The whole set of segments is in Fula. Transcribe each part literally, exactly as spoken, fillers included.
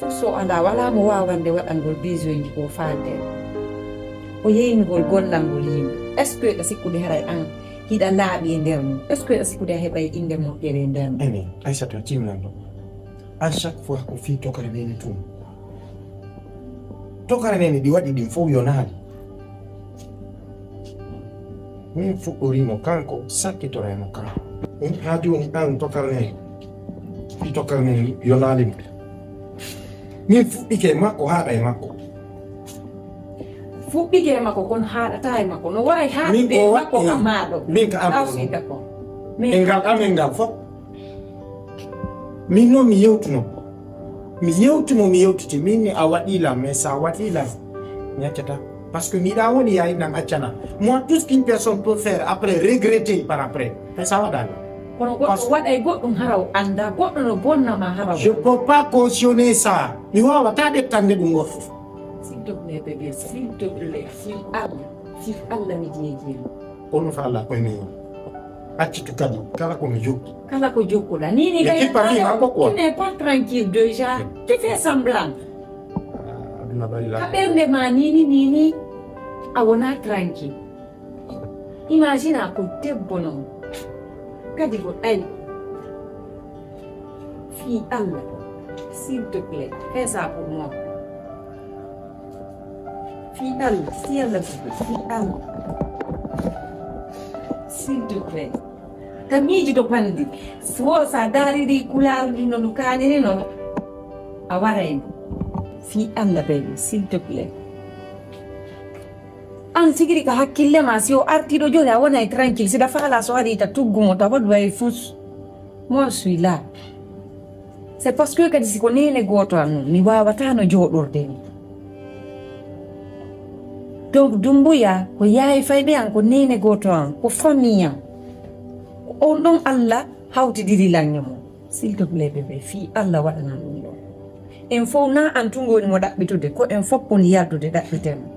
So alaa, walaa mo waawande waɗangol besoin ji ko faande. O yeynugol gollangol yimɓe. Est-ce que a sikkude haray an hiɗa laaɓi e nder mum? Est-ce que a sikkude a heɓay innde moƴƴere e nder mum? Ene, Aissata, timnan ɗo. À chaque fois ko fii tokare nene tun. Tokare nene ɗi waɗi ɗin fof yonaali. Min fuɗɗoriimo kanko, sakkitoraymo kanko. Min haa jooni an tokare nene. Fii tokare nene yonaali mo. Min fuɗɗike e makko, haaɗa e makko. Fuɗɗike e makko, kono haaɗataa e makko. No waawi haaɗude e makko, ammaa ɗo. Min ka an ɗo. E ngal amen ngal fof. Min noon mi yewtuno. Mi yewtuno, mi yewtiti. Min ni a waɗi lan, mais sa waɗi lan, mi accata. Parce que mi ɗa woni yayi nan accana. Moi, tout ce qu'une personne peut faire après, regretter par après. Mais sa waɗa lan. Kono goɗɗo waɗay goɗɗum hara o annda, goɗɗo no bonna ma hara o. Je peux pas cautionner ça. Mi waawata ƴettande ɗum goɗɗo. S'il te plaît, bébé, s'il te plaît, s'il Allah, s'il Allah mi jeejeema. Kono fa Allah koye men. Accitu kadi, kala ko mi jokki. Kala ko jokkuɗa. Nini kay, tu n'es pas tranquille déjà. Tu fais semblant. Ah, aduna bari la. Ka ɓernde ma nini, nini, a wona tranquille. Imagine a ko debbo non. Kadi ko ɗayi. Fii Allah, s'il te plaît, fais ça pour moi. Fii Allah, fii Allah, fii Allah. S'il te plaît. Ka miijude bannde. So sa daariri kulaaru ndi no ndu kaaniri non, a warayno. Fii Allah, baby, s'il te plaît. An sigiri ka hakkille ma, si o artiiɗo jooni, a wonay tranquille. Si da faala so ari ta tuggumo, ta waɗu ay fus. Moi, je suis là. C'est parce que kadi si ko neene gooto an non, mi waawata no jooɗorde ni. Donc, Dumbuya, ko yaay fayɓe an, ko neene gooto an, ko famille an. Ko on ɗon Allah hawtidiri lan e mum. S'il te plaît, bébé, fii Allah waɗanan ɗum ɗon. En fof na an tun woni mo ɗaɓɓitude, ko en fof woni yaltude ɗaɓɓiten mo.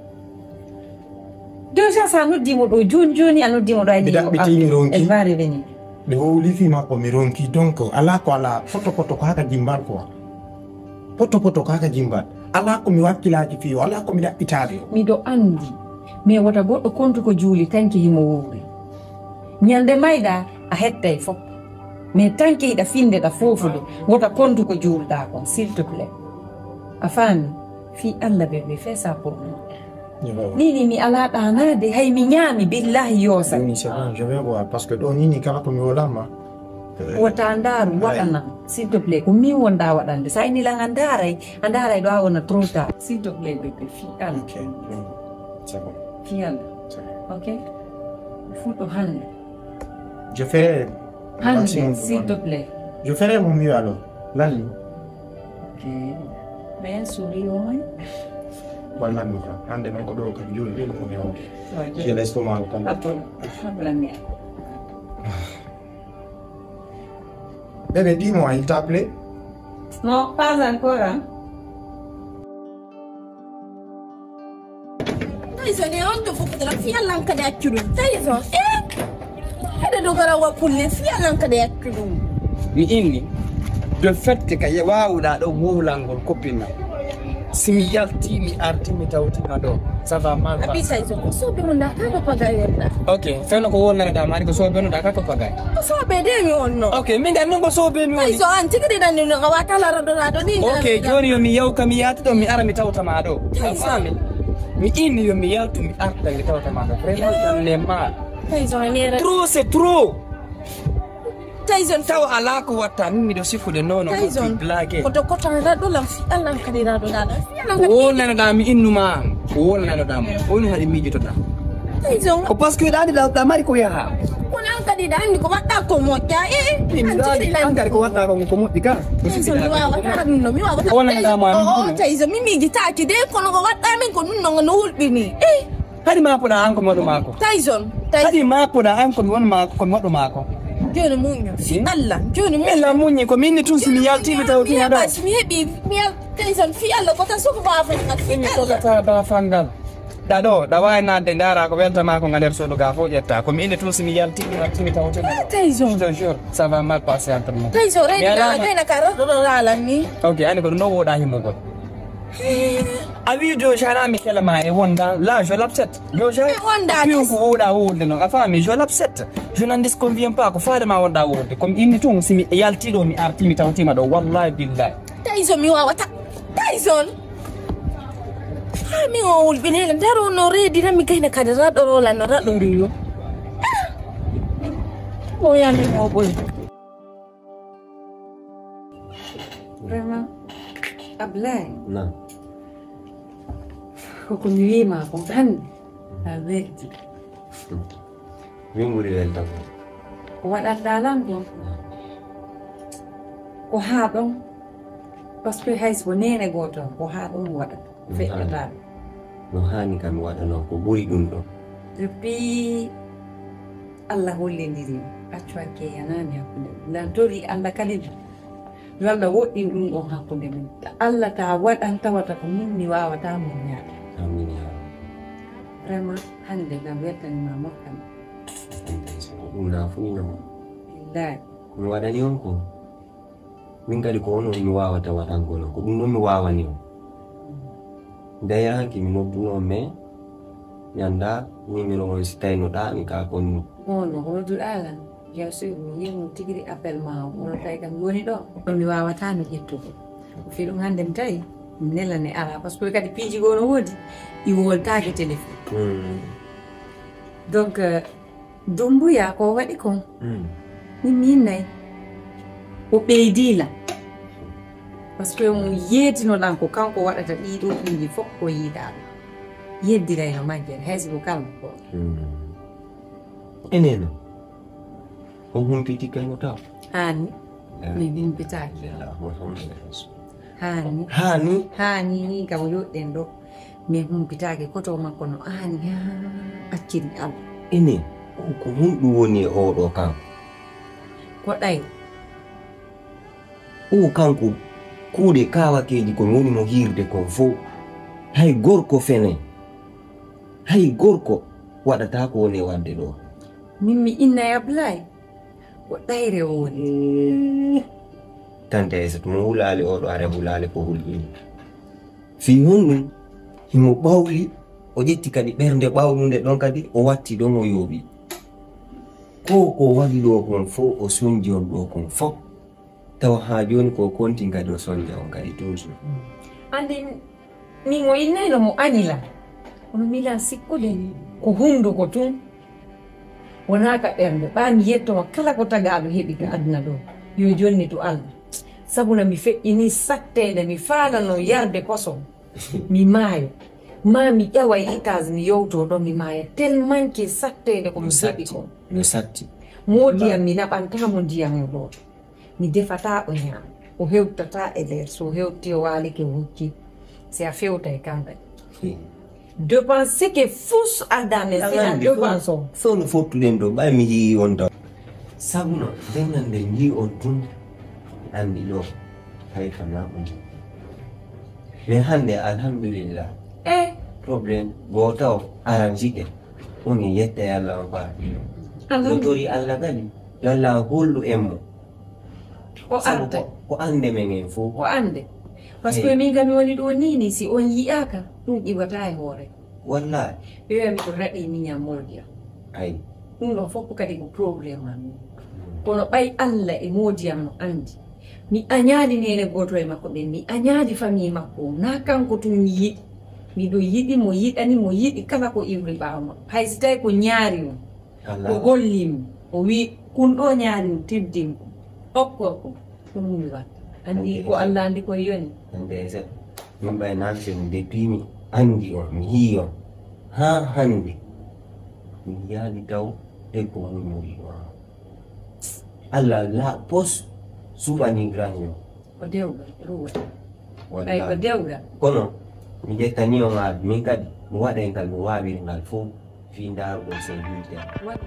Déjà, sa noddi mo ɗo, jooni jooni a noddi mo ɗo, a mi ɗaɓɓiti, mi ronki. Elle va revenir. Mi howli fii makko, mi ronki. Donc, alaa ko alaa, poto poto ko haka jimbal quoi. Poto poto ko haka jimbal. Alaa ko mi wakkilaaki fii o, alaa ko mi ɗaɓɓitaade o. Miɗo anndi, mais wota goɗɗo kontu ko juuli, tanki himo wuuri. Ñande mayɗa, a hettay fof. Mais tanki hiɗa finde ɗa foofude, wota kontu ko juulɗa kon, s'il te plaît. A faami? Fii Allah, bébé, fais ça pour moi. Ni, ni, mi alaa ɗaanaade, hay mi ñaami, billahi yoosa. Oui, c'est bon, je vais voir, parce que ɗo ni, ni kala ko mi wolama. Wota ndaaru, waɗanam, s'il te plaît, ko min wonɗa waɗande. Sa ini lan a ndaaray, a ndaaray ɗo a wona trop tard. S'il te plaît, bébé, fii Allah. Ok, oui, c'est bon. Fii Allah. C'est bon. Ok? Fuɗɗo hannde. Je ferai hannde, maximum de s'il te plaît. Je ferai mon mieux alors. Lali. Ok. Mais souris au moins. Wallami ko hannde noon ko ɗo kam jooni ɗin ko mi hawde. Ouais, je- J'ai l'estomac comme. Attends, problème. Bébé, dis-moi, il t'a appelé? Non, pas encore, hein. Tayson, e on to fof dara, fii Allah an kadi accu ɗum. Tayson, eh? Eɗe dogara wa pulle, fii Allah an kadi accu ɗum. Mi inni, de fait que ka ye-, waawuɗaa ɗo wuhlangol copine am. Si mi yalti, mi arti, mi tawtima ɗo. Ça va mal passer. Abi Tayson, ko soɓe mun da, ka ko pagay wonda. Ok, fewno ko wonnanɗaa maani, ko soɓe mun da, ka ko pagay. Ko soɓe de mi wonno. Ok, min gandi noon ko soɓe mi woni. Tayson, an tigi de ɗan ɗum, no ka wata laro ɗo, ɗo ni. Ok, jooni yo mi yaw ka mi yaati ɗo, mi ara mi tawta ma ɗo. A faami? Mi inni yo mi yaltu, mi arta, mi tawta ma ɗo. Vraiment, j'en ai marre. Trop, c'est trop. Tayson. Tawa alaa ko watta, min miɗo sikkude non, non, Tayson, blague. Ko to kotan raɗɗo lam, fii Allah an kadi raɗɗo ɗaɗa. Ko wonanoɗa mi innuma an, ko wonanoɗa mo. Woni haɗe miijotoɗa. Tayson. Ko parce que ɗaɗi ɗa, ɗa mari ko yaha. Kono an kadi ɗa anndi ko waɗɗa ko moƴƴa, eh, eh. Min an ɗaɗi, an kadi ko waɗɗa ko, ko moƴƴi ka. Tayson, mi wawata ɗum no, mi wawata. Ko wonanoɗa mo an. O, o, Tayson, mi miijitaaki de, kono ko waɗɗa min ko ɗum no, no hulɓini. Eh. Haɗi maapoɗa an ko mi waɗu maako. Tayson, Tayson. Haɗi maapoɗa an ko mi waɗu maako, ko mi waɗu maako. Jooni muñño. Fii Allah, jooni muñño. Ella muññi, ko min ni tun si mi yalti mi tawti mi haɗo. Heɓa, si mi heɓi, mi yal-, Tayson, fii Allah, ko tan suku baafal ngal, fii Allah. Mi togata baafal ngal. Ɗa ɗo, ɗa waawi naatde, ndaara ko welta ma ko nga nder suudu ga fof ƴetta. Ko mi inni tun, si mi yalti, mi arti, mi tawte mo. Ah, Tyson. Je te jure, ça va mal passer entre nous. Tyson, mi reydi alaa na, ma- reyna ka ɗo, ɗo laalan ni. Ok, ani ko ɗum ɗo wooɗa himmugol. A wi Joja na mi kela ma e wonda, là, je l'accepte. Joja, e wonda, piw ko wooɗa wowlude noon. A faami, je l'accepte. Je n'en disconviens pas, ko faade ma wonɗa wowlude. Ko mi inni tun, si mi yalti ɗo, mi arti, mi tawtima ɗo. Wallahi billahi. Tyson, mi wawata. Tyson. Ha, min o wulɓe nela, ndaro no reedi, na mi gayna kadi raɗo rola, no raɗo riyo. Ah! O yami mo ɓoy. Vraiment, Ablaye. Naam. Koko mi wiima ko hannde, a weldi. Min ɓuri weltan. Ko waɗanɗa lan ɗon, ko haa ɗon, parce que hay so neene gooto, ko haa ɗon waɗata. No feƴƴata. Haani. No haani kam mi waɗa noon ko ɓuri ɗum ɗo. Depuis Allah hollindiri, accu hakke yanaani hakkunde. Ndan tori Allah kadi, yo Allah woɗɗin ɗum ɗon hakkunde men. Allah ta waɗan tawata ko min mi waawata min ñaata. Amin ya Rabbi. Vraiment, hannde kam weltanima moƴƴam. Ɗum na fuɗɗinoma. Billahi. Ko mi waɗani on ko, min kadi ko onon mi waawata waɗangol on. Ko ɗum ɗon mi waawani on. Dayraaki mi nodduno on, mais mi annda numéro on si tawno ɗa mi ka konno. Bon, no ko nodduɗa lan. Bien sûr, mi yii mo tigi ri appel ma o, kono tawi kam mi woni ɗo. Ɗo mi wawata no ƴettugo. Ko fi ɗum hannde mi tawi, mi nela ne ala, parce que kadi piiji goo no woodi, ɗi woltaaki téléphone. Mm. Donc, euh, Dumbuya ko waɗi kon. Mm. Min mi innay. O ɓeydi lan. Parce que mo yeetino lan ko kanko waɗata ɗii ɗoo piiji fof ko yiɗaa ɗum. Yeddiray no majjere, hay si ko kalmo ko. Mm. Eneno. On humpiti kay mo taw? Haani. La Mi humpitaaki. ilaha Muhammad Rasul. Haani. Haani? Haani ni kam yoɗɗen ɗo. Mi humpitaaki koto makko no aani haa acciri Allah. Ene, o ko honɗum woni e oɗo kanko? Ko ɗay. O kanko kuuɗe kawakeeji kon woni mo hiirde kon fof. Hay gorko fene. Hay gorko waɗata ko woni e waɗde ɗo. Min mi inna e Ablaye. Ko ɗayre o woni. Tante Aysatu mo hulaali oɗo are hulaali ko hulɓini. Fii honɗum? Himo ɓawli, o ƴetti kadi ɓernde ɓawlunde ɗon kadi, o watti ɗon o yooɓi. Ko ko waɗi ɗo kon fof, o sonji on ɗo kon fof. Tawa haa jooni ko konti kadi o sonja on kadi toujours. Anndi min o innayno mo anila. Kono milan sikkude ko hunnduko tun. Wonaa ka ɓernde. Ɓaa mi yettoma kala ko tagaaɗo heɓi ka aduna ɗo. Yo jonnitu Allah. Sabu na mi feƴƴini satteende, mi faalano yarde koso. Mi maayo. Ma mi ƴawa e étage mi yowto ɗo mi maaya. Tellement que satteende ko mi heɓi ko. No satti. Mo ndiyam mi naɓanta mo ndiyam mo ɗo. Mi defata o ñaama. O hewtata e leer. So hewti o waalike o hokki. Si a fewta e kam kadi. Dépense ke fus adda men sina dépense o. Fof no fottuɗen ɗo, ɓay mi yii on taw. Sabu no, ndennan nde yii on tun, anndi ɗo, hay kana on. Mais hannde, alhamdulillah. Eh. Problème, gooto o aranji ɗen. Ko mi yetta e Allah on ko ardi. Alhamdulillah. No tori Allah kadi, yo Allah hollu en mo. O Sabu arda. Ko, ko annde men en fof. O annde. Parce que min kam mi woni ɗo ni, ni si on yi'aaka, ɗum iwata e hoore. Wallahi. Ɓe wiya mi ko raɗi miñam moodi am. Ay. Ɗum ɗon fof kadi ko problème am. Kono ɓay Allah e moodi am no anndi. Mi añaali neene gooto e makko ɓen, mi añaali famille makko o. Na kanko tun mi yiɗi. Miɗo yiɗi mo, yiɗani mo, yiɗi kala ko iwri ɓaawo makko. Hay si tawi ko ñaari mo. Ko holli mi, o wi, kun ɗo ñaari mi tiddin ko. Okko ko, ko ɗum mi watta. Anndi ko Allah anndi ko yoni. Anndi e seɗɗa. Min ɓay nan sen depuis mi anndi on, mi yii on. Haa hannde. Mi yiyaali taw debbo mum mo yii on. Allah la pos suɓani grand yo. Ko dewgal, ɗum waɗi. Wallahi. Ɓay ko dewgal. Kono, mi ƴettani on haa min kadi, mi waɗay ngal, mi waawiri ngal fof, fii ndaarugol sen hiite. Waɗi.